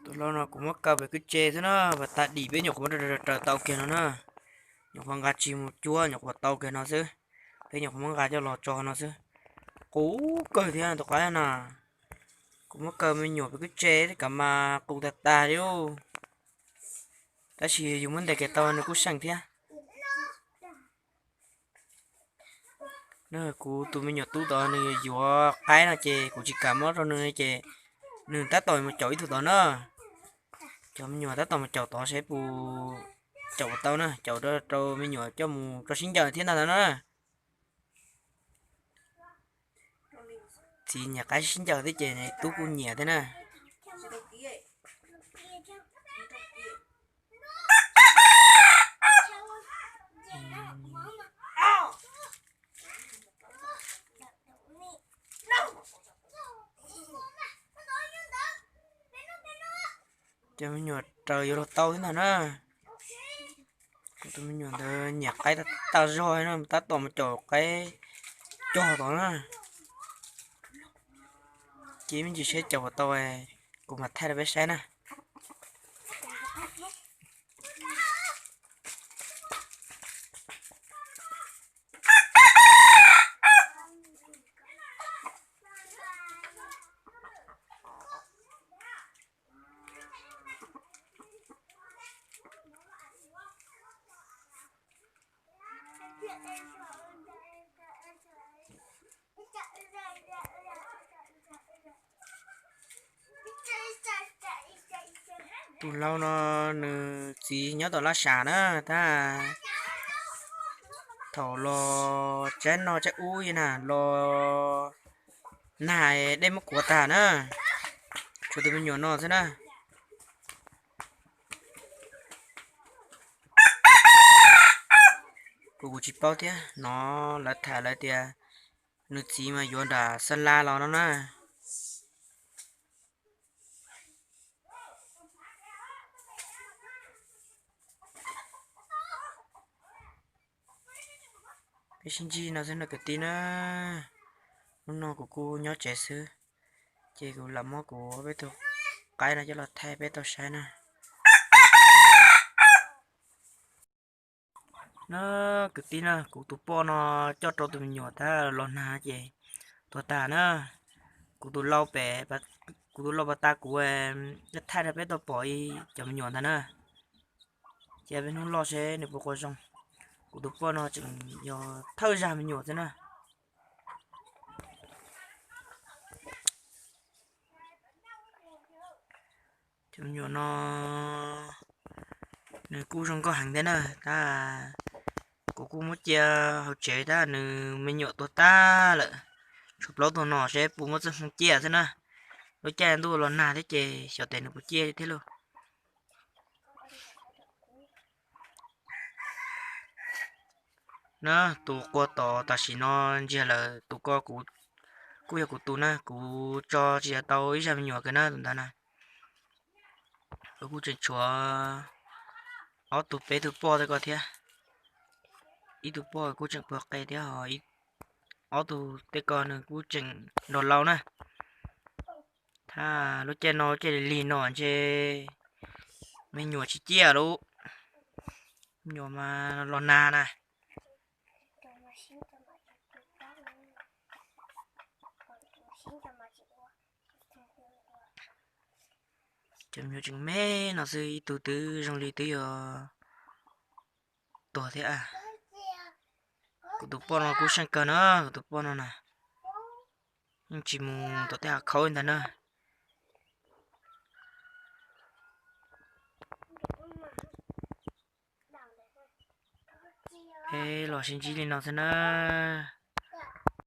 Tus hlau no kuv muab kaw pem kwj tse xwb na, pas tag dim peb nyuam qhuav muab raws raws tau kiag no na. Nyuam qhuav nqa tsis mus cuab, nyuam qhuav tau kiag no xwb. Peb nyuam qhuav muab nqa coj los tso no xwb. Qus kawg thiab tus qaib na. Kuv muab kaw me nyuam pem kwj tse kam mas qus tag tag li. Tab sis yus muab ntes kiag tau nws kuj seej thiab. Kuv tus me nyuam tub tod nws yuav qaib no ces kuv tsis kam muab rau nws ces nws tab tom mus caum ib tug tod na. Cov me nyuam tab tom mus caum tod seb puas caum puas tau na, caum rau me nyuam coj mus rau sib ncaws thiab ntag na. Txiv nyiam qaib sib ncaws thiab ces tub kuj nyiam thiab na. Cov me nyuam raws yuav luag tau thiab ntag na. Kuv tus me nyuam ntawd nyiam qaib tag zog na, tab tom mus caum qaib cog tod na. Ces me ntsis seb caum puas tau, kuv mam thaij rau peb saib na. Tus hlau no nws txiv nyob tom laj sam na, tab thaum los tsaib noj tsaib ub na, los nag dej muab kuav tag na, tshuav tus me nyuam no xwb na. Kuv kuv tsis paub thiab no, lawv tham lawv tias nws txiv mas yuav nram Xeeb Las los no na. Peb sib ntsib no xwb no kwv tij na. Hnub no kuv kuj nyob tsev xwb, ces kuv lam muab kuv peb tug qaib no coj los thaij peb tau saib na. Na, kwv tij na, kuv tus poj no coj rau tus me nyuam tab los nag ces tuag tag na. Kuv tus lau pem, kuv tus lau pas tas kuv thaij rau peb tau pom ib cov me nyuam ntag na. Cia peb hnub loj seb nws puas quas zoo. Kuv tus poj no tseem yog thawj zag me nyuam xwb na. Cov me nyuam no nws kuj zoo nkauj heev thiab na, tab kuv kuj muab cia hauv tsev tab nws me nyuam tuag tag lawm. Tshuav plaub tug no seb puas muaj txoj hmoo ciaj xwb na. Lub caij ntuj los nag thiab ces xyov tes nws puas ciaj thiab lauj. Na, tus quas tom tam sim no ntsiag lawm, tus ko kuj yog kuv tus na, kuv tso tsis tau ib zaj me nyuam kiag na tus ntawd na. Kuv kuj tseem tshuav ob tug peb tug poj tej ko thiab. Ib tug poj kuj tseem puag qe thiab ho ob tug tej ko nws kuj tseem nrog laus na. Thab lub caij no caij lig lig no ntshe me nyuam tsis ciaj lauj. Me nyuam mas los nag na. Cov me nyuam tseem me no xwb, ib tug twb zoo li twb yuav tuag thiab. Kuv tus poj no kuj seej kawg na, kuv tus poj no na, yeej tsis mus tom tej hav khaub ntag na. Peb los sib ntsib li no xwb na.